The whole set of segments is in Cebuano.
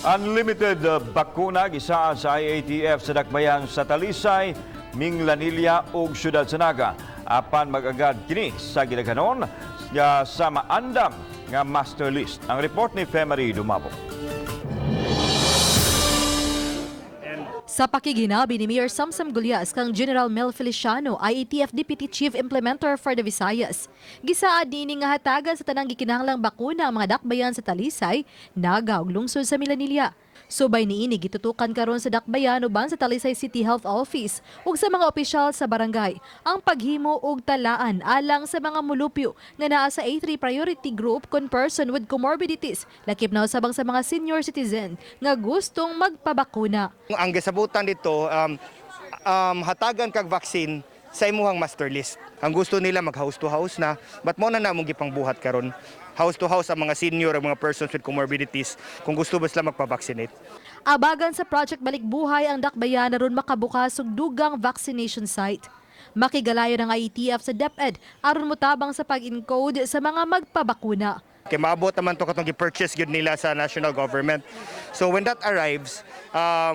Unlimited bakuna gisaad sa IATF sa dakbayan sa Talisay, Minglanilla ug Syudad sa Naga. Apan mag-agad kini sa gidaghanon nga sa maandam nga master list. Ang report ni Femery Dumabo. Sa pakiginabi ni Mayor Samsam Gullas kang General Mel Feliciano, IATF Deputy Chief Implementer for the Visayas. Gisaad niini nga hatagan sa tanang gikinahanglang bakuna ang mga dakbayan sa Talisay, Naga ug lungsod sa Milanilla. Subay niini, gitutukan karon sa dakbayan uban sa Talisay City Health Office ug sa mga opisyal sa barangay ang paghimo og talaan alang sa mga mulupyo nga naa sa A3 priority group kon person with comorbidities, lakip na usabang sa mga senior citizen nga gustong magpabakuna. Ang gisabutan dito, hatagan kag vaccine sa imuhang master list. Ang gusto nila, mag house to house na, but mo na namong gipangbuhat karon. House to house ang mga senior, ang mga persons with comorbidities, kung gusto ba sila magpa-vaccinate. Abagan sa Project Balik Buhay ang dakbayan aron makabukas og dugang vaccination site. Makigalayo ng IATF sa DepEd aron motabang sa pag-encode sa mga magpabakuna. Kay maabot naman to katong gi-purchase gyud nila sa national government. So when that arrives,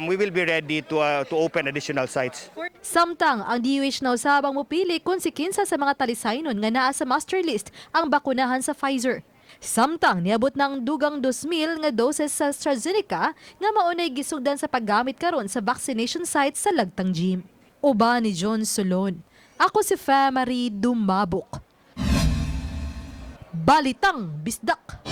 we will be ready to open additional sites. Samtang ang DOH na usabang mupili kung si kinsa sa mga talisaynon nga naa sa master list ang bakunahan sa Pfizer. Samtang niabot ng dugang 2,000 nga doses sa AstraZeneca nga maunay gisugdan sa paggamit karon sa vaccination site sa Lagtang Gym. Uban ni John Solon. Ako si Marie Dumabok. Balitang Bisdak.